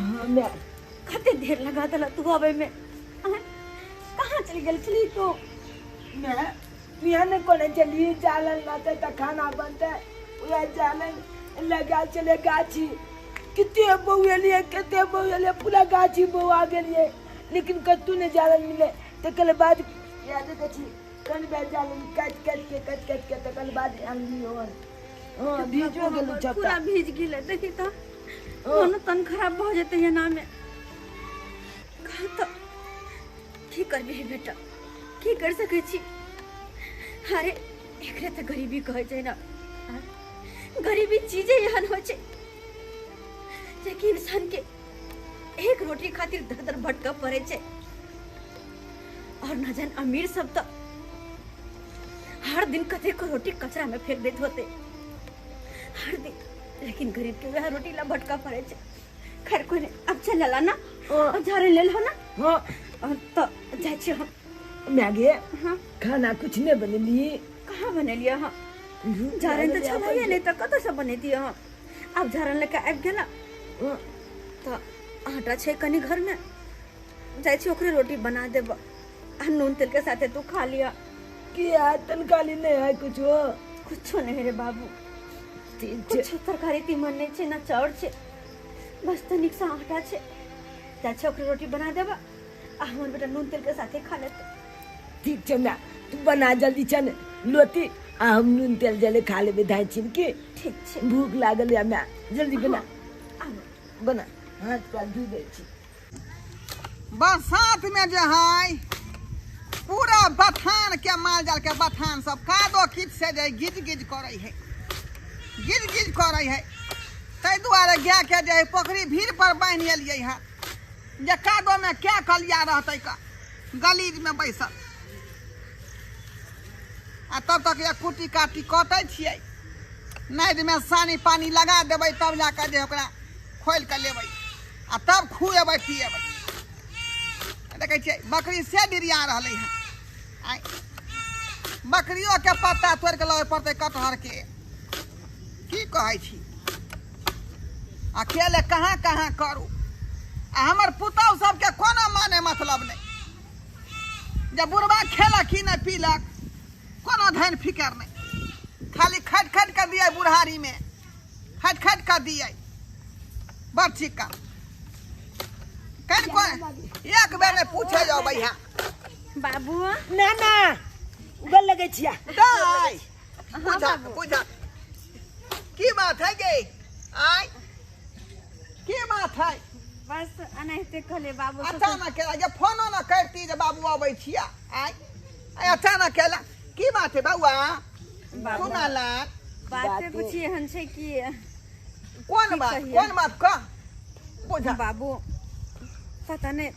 हाँ मैं कते देर लगा देला तू आबै में? कहाँ चलि गेल छली तू? मैं यहाँ ने कोने चली जालन लाते त खाना बनते उहे जालन लगा चले गाछी कते बौएलिए कते बौएलिए पूरा गाछी बौआ गेलिए लेकिन कतू ने जालन मिले। तकर बाद याद देखै कन बे जालन काट काट के काट काट के तकर बाद आनली और हां भीजो गेलु छत्ता पूरा भीज गेलै। देखी त मन तन खराब भ जेतै एना में। कहाँ त की करबी बेटा, की कर सकै छी? अरे एकरे त गरीबी कहै छै ना। गरीबी चीजे एहन होइ छै जे कि इंसान के एक रोटी खातिर दर दर भटकऽ पड़ै छै। और न जान अमीर सब त हर दिन कतेको रोटी कचरा में फेंक दैत होते हर दिन, लेकिन गरीब के वह रोटी ला भटका पड़े छै। खैर कोई नहीं, अब चल ला ना, अब झाड़े ले लो ना। हाँ तो जाइ छी हम। मैगे हाँ खाना कुछ नहीं बनेली? कहाँ बनेलियै हाँ? झाड़न तऽ छलैये नहि तऽ कतऽसँ बनेतियै हम? आब झाड़न लऽ कऽ आबि गेला तऽ आटा छै कनि घरमे, जाइ छी ओकरे रोटी बना देब आ नून तेल के साथे तू खा लिअ। किया तनकाली नहीं है कुछो? कुछो नहीं रे बाबू, कुछो तरकारी तीमन नहीं छै ना चाउर छै, बस तनिक सा आटा छै। जाइ छी ओकरे रोटी बना देब आ हमर बेटा नून तेल के साथे खा लेतै। ठीक छै माय, तू बना जल्दी छन लोटी आ हम नून तेल जले खा लेबै धाइ छिन के। ठीक छै, भूख लागल या माय, जल्दी बना बना, हाथ पैर धो दै छी। बरसात में जे है पूरा बथान के माल जाल के बथान सब कादो कीच से जे गिज गिज करै है, गिज गिज करै है। ताहि दुआरे गाय के जे है पोखरी भीड़ पर बान्हि एलियै हँ जे कादो में क्या कलिया रहतै का गलीज में बैसल। आ तब तक ये कुटी काटी कटै छियै, नदिमे सानी पानी लगा देबै तब जाकऽ जे ओकरा खोलि कऽ लेबै आ तब खुएबै पिएबै। देखै छियै बकरी से डिरिया रहलै हँ। आइ बकरियोके पत्ता तोड़ि कऽ लबै पड़तै कटहरके। की कहै छी अकेले कहाँ कहाँ करू। आ हमर पुतहु सबके कोनो माने मतलब नहि, जे बुढ़बा खेलक कि नहि पीलक कोनो धन फिकर नहि, खाली खट खट कऽ दियै बुढ़ारीमे, खट खट कऽ दियै बड़ चिक्का। एक बेर नहि पूछे जाओ भैया बाबू। ना ना गल लगे छिया दाई पूछा पूछा की बात है गे? आय की बात है? बस अनाहिते कहले बाबू। अचानक केला जे फोनो न करती जे बाबू अबै छिया। आय आय अचानक केला की बात है बउआ? सुना ला बात कुछ एहन छै कि कोन बात, कोन बात कह पूछा बाबू। पता नहीं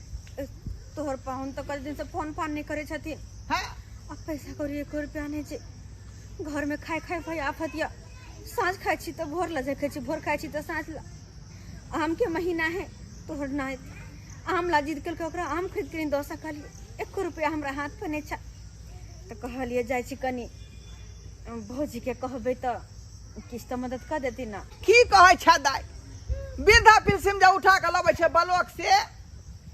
तोहर पाहुन तो कल दिन से फोन फान नहीं करे छथिन। हाँ अब पैसा कौड़ी एको रुपया नहीं छै, घर में खाए खाए भाई आफत या साँझ खाइ छी तो भोर ला खाइ छी, भोर खाइ छी तो साँझ ला। आम के महीना है तोहर ना आम ला जिद कलकै ओकरा आम खरीद के दऽ सकलियै, एको रुपया हमरा हाथ पर नहीं छै। तो कहलियै जाइ छी कनि भौजी के कहबै तऽ किछु तऽ मदद कऽ देती ना। की कहै छै दाइ? वृद्धा पेंशन जे उठा कऽ लबै छै ब्लॉक से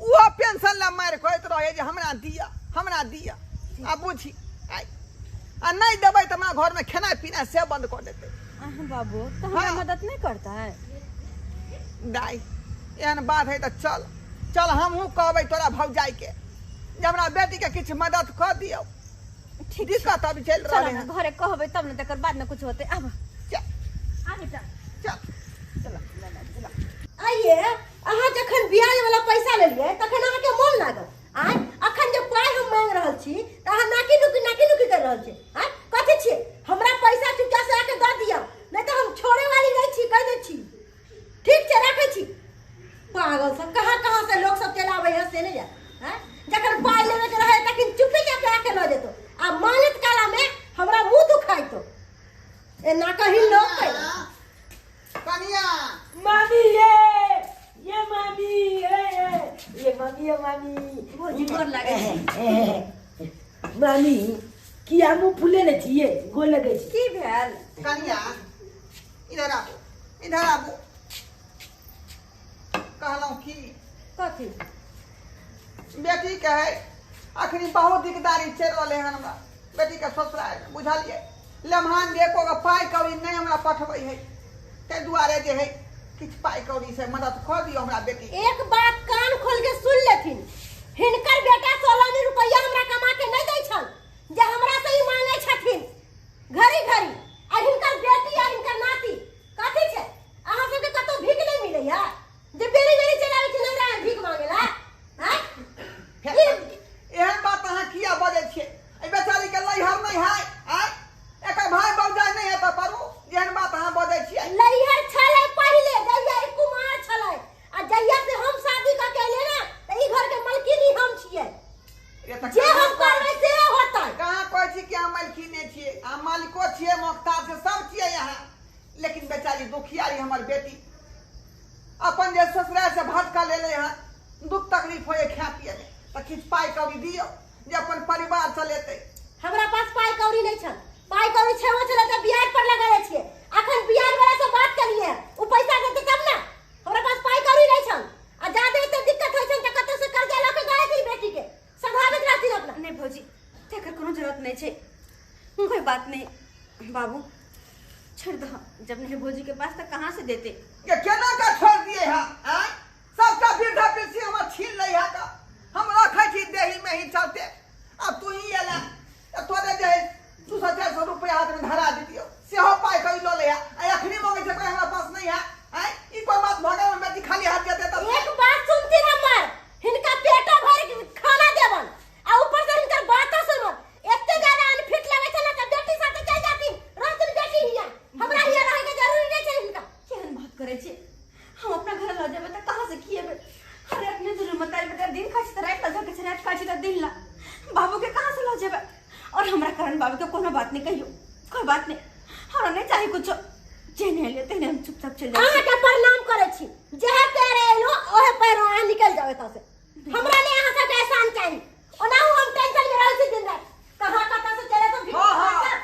ओहो पेंशन ला मारि कहैत रहै जे हमरा दिअ हमरा दिअ। आ बुझी आ नहि देबै तऽ हमरा घरमे खेनाइ पिनाइ से बंद कऽ देतै। अहाँ बाबू तऽ हमरा मदद नहि करतै दाइ? एहन बात है तऽ चल चल हमहूँ कहबै तोरा भौजाइके जे हमरा बेटीके किछु मदद कऽ दियौ। ठीक दिक्कत अभी चलि रहलै हँ। घरे कहबै तब ने तकर बाद ने कुछ होतै। आब चल आ बेटा चल चल चल। आइए अहाँ जखन ब्याज वाला पैसा लेलियै तखन अहाँके मोन लागल। आइ अखन जे पाइ हम मांग रहल छी तऽ अहाँ नाकी नुकी कर रहल छी। आइ कथी छियै? हमरा पैसा चुपचाप से आके दऽ दिअ, नहि तऽ हम छोड़े वाली नहि छी, कहि दै छी। ठीक छै राखै छी। पागल सब कहाँ कहाँ से लोक सब चलि आबै है से नहि जाय। आँय जखन पाइ लेबे के रहै तखन चुपे चापे आके लऽ जेतौ, आ मांगैत कालामे हमरा मुँह दुखाइतो। एना कही लोक कनिया मामी ये मामी ये मामी ये मामी भौजी गोर लागै छै। मामी किया मुँह फूले ने छियै? गोर लगै छी। की भेल कनिया? इधर आबू इधर आबू। कहलहुँ की कथी बेटी के है अखनी बहुत दिकदारी चलि रहलै हन हमरा बेटी के ससुराल बुझलियै। लम्हान जे एको गो पाइ कौड़ी नहि हमरा पठबै है, ताहि दुआरे जे है किछु पाइ कौड़ी से मदद कऽ दियौ हमरा बेटी। एक बात कान खोल के सुन लेथिन, हिनकर बेटा 16 रुपया हमरा कमा के नहीं दै छल जे हमरा से ही मांगे छथिन घड़ी घड़ी। आ हिनकर बेटी आ हिनकर नाती कथी छै, अहाँ सबके कतौ भीख नहीं मिलैया जे बेरी बेरी चलाबै छै हमरा भीख मांगेला? हैं एहन बात अहाँ किया बजै छियै? एहि बेचारी के लैहर नहीं है, आँय एकर भाई भौजाइ नहीं है तऽ परू एहन बात अहाँ बजै छियै। लैहर छलै पहिले जहिया ई कुमार छलै, आ जहिया से हम शादी कऽ के एलियै ना तऽ ई घर के मलकिनी हम छियै, जे हम करबै से होतै। कहाँ कहै छी कि अहाँ मलकिने छियै? अहाँ मालिको छियै, मोख्तार छै, सब छियै अहाँ, लेकिन बेचारी दुखियारी हमर बेटी अपन जे ससुराल से भटका लेले हँ, दुख तकलीफ होइए खाए पियैमे, तऽ किछु पाइ कौड़ी दियौ जे अपन परिवार चलेतै। हमरा पास पाइ कौड़ी नहीं छल, पाइ कौड़ी छेबो छलै तऽ ब्याज पर लगेने छियै। अखन ब्याज वाला से बात करियै, उ पैसा देतै तब ना। हमरा पास पाइ कौड़ी नहीं छल, आ जादे एते दिक्कत होइ छल तऽ कतौ से कर्जा लऽ के दऽ देथिन बेटी के, सम्भालैत रहथिन अपना। नहीं भौजी, तेकर कोनो जरूरत नहीं छै, कोई बात नहीं बाबू, छोड़ दो। जब नहीं भौजी के पास तो कहाँ से देते? ये केना का छोड़ दिए है? आँय सबटा वृद्धा पेंशन हमर छीन लै है का, हम रखै छी देही में ही चलते। अब तू ही एला तोरे जे 200-400 रुपया हाथ में धरा दितियौ, सेहो पाइ कौड़ी लऽ लै है। आ अखनी मंगै छै कोइ हमरा पास नहीं है। आँय ई कोइ बात भऽ गेल? बेटी खाली हाथ जेतै तब। एक बात सुनथिन हमर, हिनका पेटो भरि खाना देबन आ ऊपर से हिनकर बातो सुनबन। एते ज्यादा अनफिट लगै छै ना तऽ बेटी साथे चलि जाथिन, रहथिन बेटी हियाँ, हमरा हियाँ रहै के जरूरी नहि छै हिनका। केहन बात करै छी? हम अपना घर लऽ जेबै तऽ कहाँ से खिएबै? अरे अपने दुनू मतारी बेटा दिन खाइ छी तऽ राति लऽ झकै छै, राति खाइ छी तऽ दिन ला, बाबू के कहाँ से लऽ जेबै? और हमरा कारण बाबू के कोनो बात नहीं कहियो, कोई बात नहीं, हमरा नहीं चाही कुछो, जे नहीं ले तेने हम चुपचाप चलि जाइ छी। अहाँके प्रणाम करै छी, जेहे पैरे एलहुँ ओहे पैर अहाँ निकलि जाउ एतऽ से, हमरा नहि अहाँ सबके एहसान चाही। ओनाहु हम टेंशन में रहै छी दिन राति, कहाँ कतऽ से चलि एतौ भीख हाँ हाँ,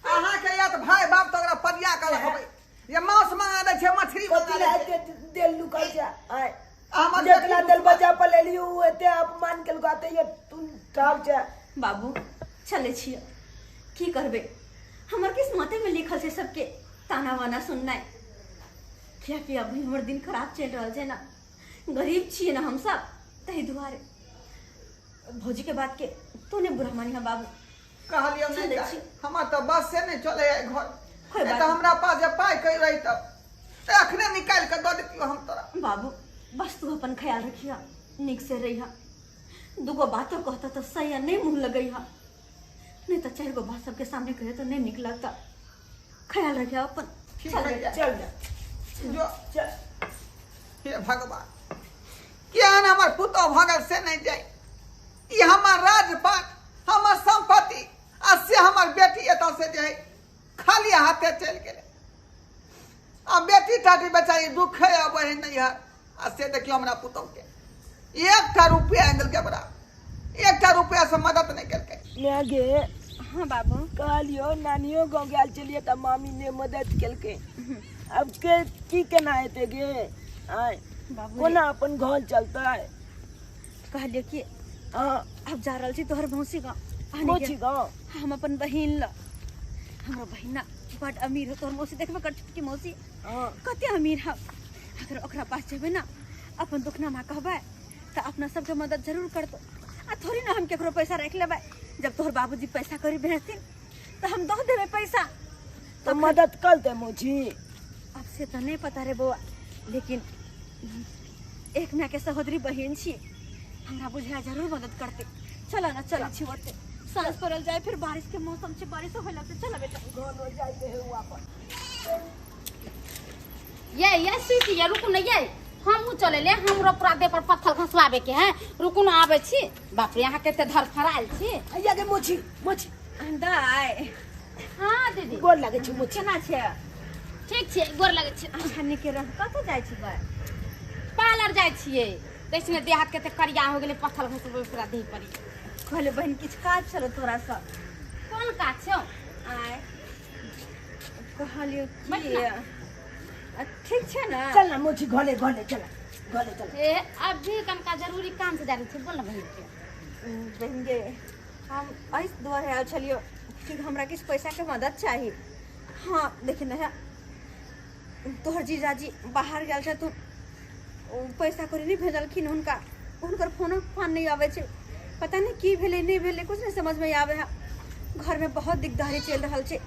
अहाँके या तऽ भाय बाप तऽ ओकरा परिया कऽ रहबै जे मांस मंगा दै छै, मछली मंगा दै छै। देल लुकल छै आँय हमर जेकरा दल बजा पर लेली उ एते अपमान केलको, तैयो तू ठाव छै। बाबू चलै छियै, की करबै, हमर किस्मते में लिखल छै सबके ताना वाना सुननाइ, कियाकि अभी हमर दिन खराब चलि रहल छै ना, गरीब छियै ना हमसब, ताहि दुआरे भौजी के बात के तू नहीं बुरा मानिहा बाबू। कहलियौ नहीं चलै जाय, छी। हमर तऽ बस से नहीं चलै है घर, कोई बात तऽ हमरा पास जे पाइ कहि रही तब तऽ अखने निकालि कऽ दऽ देतियौ हम तोरा। बाबू बस तू अपन ख्याल रखिहा, नीक से रहिहा, दूगो बातो कहता तो सही नहीं मुँह लगैहा, नहीं तो 4 गो बात सबके सामने कहे तो नहीं निक लगता। ख्याल रखिहा अपन। ठीक चल है, बेटा। चल जा। जो चल। हे भगवान, केहन हमर पुतोह भऽ गेल से नहीं जाय, ई हमर राजपाट, हमर संपत्ति, आ से हमर बेटी एतऽ से जे है खाली हाथे चलि गेलै। आ बेटी टाटी बेचारी दुखे अबै है नैहर, आ से देखियौ हमरा पुतोह के एकटा रुपया आनि देलकै ओकरा, एकटा रुपया से मदद नहीं केलकै। माय गे। हाँ बाबू। कहलियो नानियो गाँव गेल छलियै तऽ मामी ने मदद केलकै, अब के की केना हेतै गे? आँय बाबू कोना अपन घर चलतै? कहलियै कि हाँ अब जा रहल छी तोहर मौसी गाँव। मौसी गाँव? हम अपन बहिन ल, हमरा बहिन ना बड अमीर हो, तोहर मौसी देखबे कर छोटकी मौसी हाँ कते अमीर है। अगर ओकरा पास जेबै ना अपन दुखनामा कहबै तऽ अपना सबके मदद जरूर करतौ। आ थोड़ी ना हम केकरो पैसा राखि लेबै, जब तोहर बाबूजी पैसा करी भेजथिन तऽ हम दऽ देबै पैसा। तो मदद करतै मौसी? अब से तऽ नहीं पता रे बौआ, लेकिन एक माय के सहोदरी बहिन छी, हमरा बुझाय जरूर मदद करतै। चल ना चल छी ओते, साँझ पड़ल जाय, फिर बारिश के मौसम छै, बारिश होय लगतै। चल बेटा घर हो जाइते है वापस। ये सुति ये रुकू न, ये हमहूँ चले ले, हमरो पूरा देह पर पत्थर घसवाबे के है, रुकू न आबै छी। बाप रे, अहाँ कते धरफड़ायल छी। अइया गे मोची मोची दाइ। हाँ दीदी। गोर लागै छी मोची। केना छै? ठीक छै, गोर लागै छी। अच्छा नीके रह। कतऽ जाइ छी बाइ? पार्लर जाइ छियै, देखै ने देह हाथ कते करिया हो गेलै, पत्थर घसबै पूरा देह पर। कहले बहिन किछु काज छलो तोरा सँ। कोन काज छौ? आय कहलियौ कि ठीक छै ना? चल ना मोची, घरे घरे चल। घरे चल। ए अभी कनका जरूरी काम से जा रहल छी, बोल ना बहिन के। बहिन गे, हम एहि दुआरे आयल छलियो कि हमरा किछु पैसा के मदद चाही। हाँ देखी ना, तोहर जीजाजी बाहर गेल छथुन, ओ पैसा कौड़ी नहि भेजलखिन हुनका, हुनकर फोनो फान नहि आबै छै, पता नहि की भेलै नहि भेलै, कुछ नहि समझमे आबै है। घरमे बहुत दिकदारी चलि रहल छै,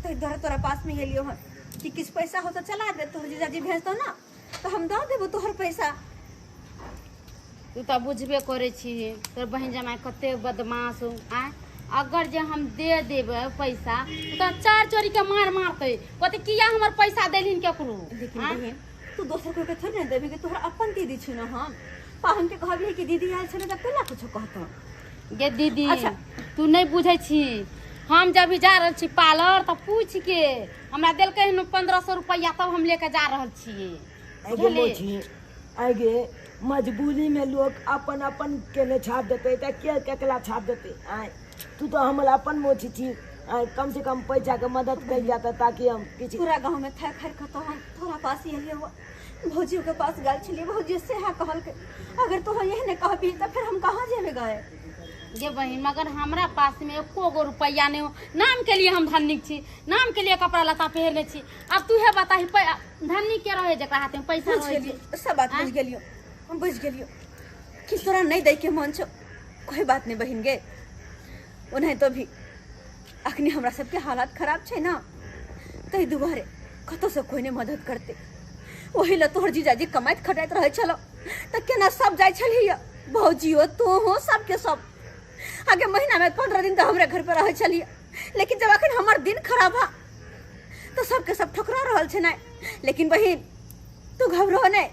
ताहि दुआरे तोरा पासमे एलियो हन कि किछु पैसा हो तऽ चला दे, तोहर जीजाजी भेजतौ ना तऽ हम दऽ देबो तोहर पैसा। तू तऽ बुझबे करै छी तोर बहिन जमाइ कते बदमाश हो। आँय अगर जे हम दे देबै पैसा तऽ चार चोरी के मार मारतै, कहतै किया हमर पैसा देलहिन केकरो। लेकिन आँय? बहिन तू दोसर कोई के थोड़े ने देबी, कि तोहर अपन दीदी छी ना, हम पाहुन के कहबी कि दीदी आयल छलै तऽ केना कुछो कहतौ। गे दीदी अच्छा। तू नहीं बुझै छी, हम जब भी जा रहल छी पार्लर तऽ पूछ के हमरा देलकै हन 1500 रुपैआ, तब हम लेके जा रहल छियै। आगे बुझलियै? मोची आगे मजबूरी में लोग अपन अपन के नहीं छाप देते त के केकला छाप देते। आय तू तो हमर अपन मोची छी, आय कम से कम पैसा के मदद कर जाता ताकि हम किछु पूरा गाँव में थाक हारि कऽ तो हम तोरा पास ही एलियै, भौजियो के पास गेल छलियै, भौजी सेहा कहलकै अगर तोहर एहने कहबी तऽ फेर हम कहाँ जेबै गए। गे बहिन मगर हमरा पास में एको गो रुपैआ नहीं हो, नाम के लिए हम धनिक छी, नाम के लिए कपड़ा लत्ता पहिरने छी। अब तू हे बताही धनिक के रहे जकरा हाथ में पैसा बुझि रहे छै। गेलियौ सब बात, बुझि गेलियौ हम, बुझि गेलियौ कि तोरा नहीं दै के मन छौ। कोई बात नहीं बहिन गे, ओनाहितो भी अखनी हमरा सबके हालत खराब छै ना, ताहि दुआरे कतौसँ कोई नहीं मदद करते। ओही लए तोहर जीजाजी कमाइत खटाइत रहै छलौ तऽ केना सब जाइ छलियै, भौजियो तोहूँ सबके सब। आगे महीना में 15 दिन तऽ हमरे घर पर रहै छलियै, लेकिन जब अखन हमर दिन खराब हा तऽ सबके सब ठोकरा रहल छै नहि। लेकिन बहिन तू घबरो नहि,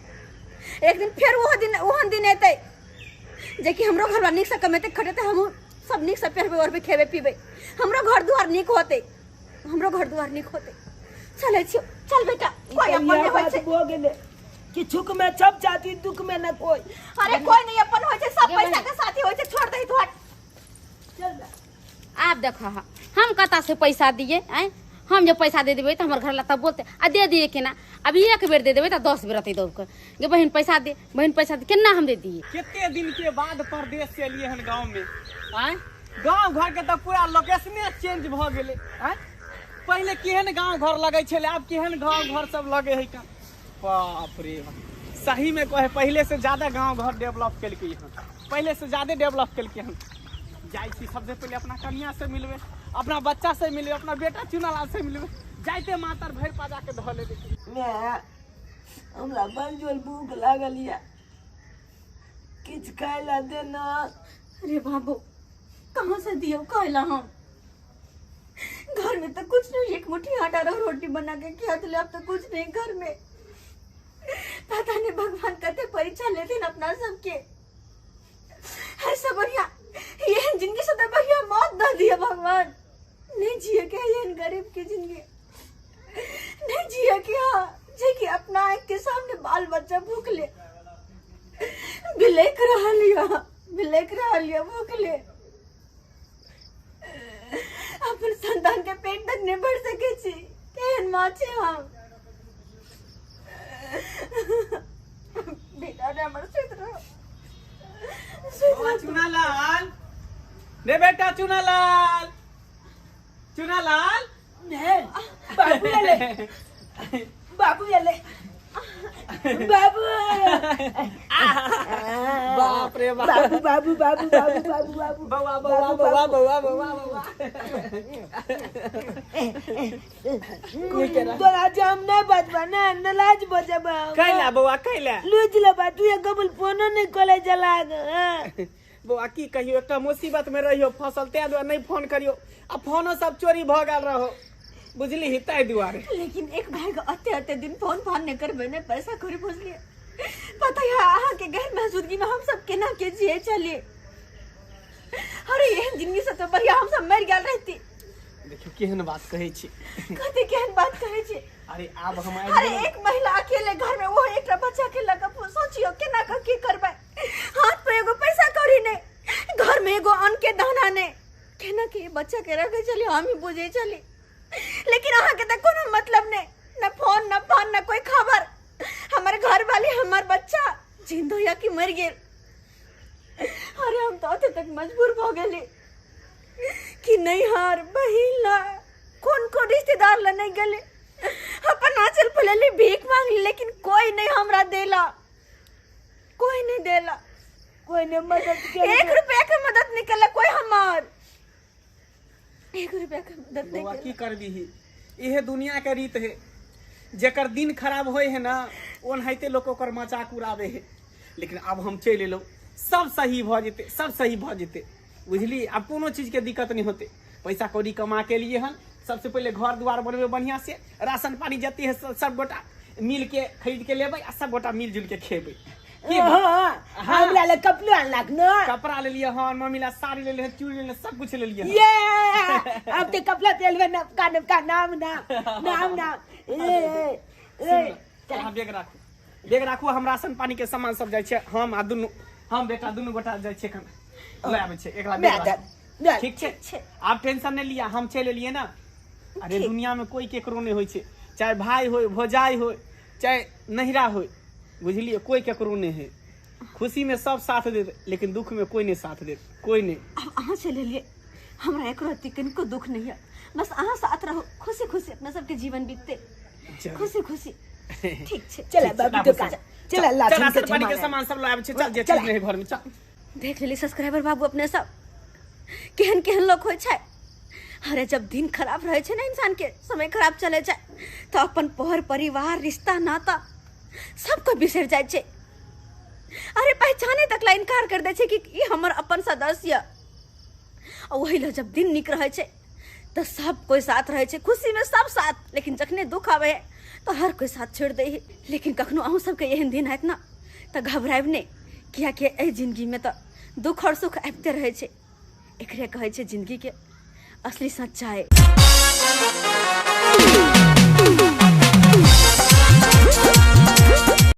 एक दिन फेर ओहो दिन ओहन दिन एतै जेकि हमरो घरवाला नीकसँ कमेतै खटेतै, हमहूँ सब नीकसँ पहिरबै ओढ़बै खेबै पीबै, हमरो घर दुआर नीक होतै, हमरो घर दुआर नीक होतै। चलै छियौ, चल बेटा, कोई अपन इएह नहि होइ बात छै। भऽ गेलै कि सुख में सब जाति दुख में न कोई। अरे कोई नहीं अपन होइ छै, सब गे पैसा बहिन। के साथी होइ छै, छोड़ दही तू हट। चल आब देख हम कतऽ से पैसा दिए। आँय हम जे पैसा दे देबै तऽ हमर घरवाला तब बोलते आ दे दिए केना, अभी एक बेर दे देबै तऽ 10 बेर अतै दौड़ कऽ, गे बहिन पैसा दे, बहिन पैसा दे, केना हम दे दिए। कते दिन के बाद परदेश से एलियै हन गाँव में। आँय गाँव घर के तऽ पूरा लोकेशने चेंज भऽ गेलै। आँय पहिले केहन गाँव घर लगै छलै, आब केहन गाँव घर सब लगै है का। बाप रे बाप, सही में कहे पहिले से ज्यादा गाँव घर डेवलप केलकै हन, पहिले से ज्यादा डेवलप केलकै हन। जाइ छी सबसे पहिले अपना कनिया से मिलबै, अपना बच्चा से मिलबै, अपना बेटा चुनालाल से मिलबै, जाइते मातर भरि पाजा के धऽ लेबै। माय हमरा बड़ जोर भूख लागल या, किछु खाय ला देना। अरे बाबू कहाँ से दियो कहला, हम घर में तो कुछ नहीं, एक मुट्ठी आटा रहो रोटी बना के खिया दिले, अब तो कुछ नहीं घर में। पता नहीं भगवान कते परीक्षा लेथिन अपना सबके। ऐसा बढ़िया ये जिंदगी से तो बढ़िया मौत दे दिया भगवान। नहीं जिए के ये गरीब की जिंदगी नहीं जिए के, हाँ जे कि अपना आँख के सामने बाल बच्चा भूख ले बिलक रहा लिया, बिलक रहा लिया भूख ले, अपन संतान के पेट तक नहीं भर सके छी, केहन माँ छी हम। बेटा रे हमर सुति रह, सुति रह। चुनालाल रे बेटा, चुनालाल, चुनालाल ने बाबू एले, बाबू एले, बाबू, बाप रे बाप, बाबू बाबू बाबू बाबू बाबू बाबू बौआ बौआ बौआ बौआ बौआ बौआ। तोरा जे हम नहीं बजबा ना नलाज बजबा। कैला बौआ कैला लूज लेबा, तू एक कबूल फोनो नहीं कॉलेज लाग। बौआ की कहियो, एकटा मुसीबत में रहियो फसल, ताहि दुआरे नहीं फोन करियो, आ फोनो सब चोरी भऽ गेल रहो बुझली, ताहि दुआरे। लेकिन एक भाई के अते अते दिन फोन फान नहीं करबे ने पैसा कौड़ी बुझलिए, पता है अहाँ के गैर मौजूदगी में हम सब केना के जिए चलिए। अरे एहन जिंदगी से तो बढ़िया हम सब मर गेल रहती। देखियो केहन बात कहै छी, कते केहन बात कहै छी। अरे आब हम अरे एक महिला अकेले घर में वो एकटा बच्चा के लगा सोचियो केना के की करबै, हाथ पे एगो पैसा कौड़ी नहीं, घर में एगो अन्न के दाना नहीं, केना के बच्चा के रखे चली हम ही बुझे चली। लेकिन अहाँ के तो कोनो मतलब नहीं, न फोन न फान न कोई खबर। हम हमर घर वाली हमर बच्चा जिंदो या कि मर गेल। अरे हम तो अते तक मजबूर भ गेली कि नैहर बहिन ला कोन कोन रिश्तेदार ला नहीं गेले, अपन आंचल फैलेली भीख मांगली, लेकिन कोई नहीं हमरा देला, कोई नहीं देला, कोई ने मदद के 1 रुपया के मदद नहीं कला कोई हमार, 1 रुपया के मदद नहीं बौआ कला। की करबीही, इहे दुनिया के रीत है, जेकर दिन खराब होय है ना ओनाहिते लोग ओकर मजाक उड़ावे है। लेकिन अब हम चलि एलहुँ, सब सही भऽ जेतै, सब सही भऽ जेतै, बुझली? आब कोनो चीज के दिक्कत नहीं होते। पैसा कौड़ी कमा के लिए हन सबसे पहले घर द्वार बनबे बढ़िया से, राशन पानी जते है सब गोटा मिल के खरीद के लेबै आ सब गोटा मिल जुल के खेबै। की हाँ, हमरा ले कपड़ा अनलक न, कपड़ा ले लिए हन, मम्मी ला साड़ी ले लिए, चूड़ी ले लिए, सब कुछ ले लिए हन। ये अब ते कपड़ा तेलवे नबका नबका नाम नाम नाम नाम। ए ए अहाँ बैग राखू, बैग राखू, हम राशन पानी के सामान सब जाइ छै, हम आ दुनू, हम बेटा दुनू गोटा जाइ छै एखन लए आबै छै, एकरा बैग राखू। ठीक छै, आब टेंशन नहीं लिया, हम चलि एलियै ना। अरे दुनिया में कोई केकरो नहीं होइ छै, चाहे भाई होय, भौजाई होय, चाहे नहिरा होय, बुझलियै? कोई केकरो नहीं है। खुशी में सब साथ देत, लेकिन दुख में कोई नहीं साथ देत, कोई नहीं। अब अहाँ चलि एलियै, हमरा एको रत्ती कनिको दुख नहीं है, बस अहाँ साथ रहो, खुशी खुशी अपना सबके जीवन बीतते, खुशी खुशी। ठीक छै, चल बाबू दुकान चल, चल राशन पानी के सामान सब लाबै छै, चल जे चीज नहीं घर में चल। देख लेली सब्सक्राइबर बाबू अपने सब केहन केहन लोग होइ छै। अरे जब दिन खराब रहे छै ना इंसान के, समय खराब चले छै, तो अपन पर परिवार रिश्ता नाता सबको बिसरि जाइ छै। अरे पहचाने तक ला इनकार कर दै छै कि ई हमर अपन सदस्य। आ वही ला जब दिन निक रहे छै तो सब कोई साथ रहे छै, खुशी में सब साथ, लेकिन जखने दुख आवे है तो हर कोई साथ छोड़ दे है। लेकिन कखनो अहूँ सबके एहन दिन आयत ना तो घबरायब नहीं, कियाकि एहि जिंदगी में तो दुख और सुख आबिते रहे छै। एकरे कहै छै जिंदगी के असली सच्चाई।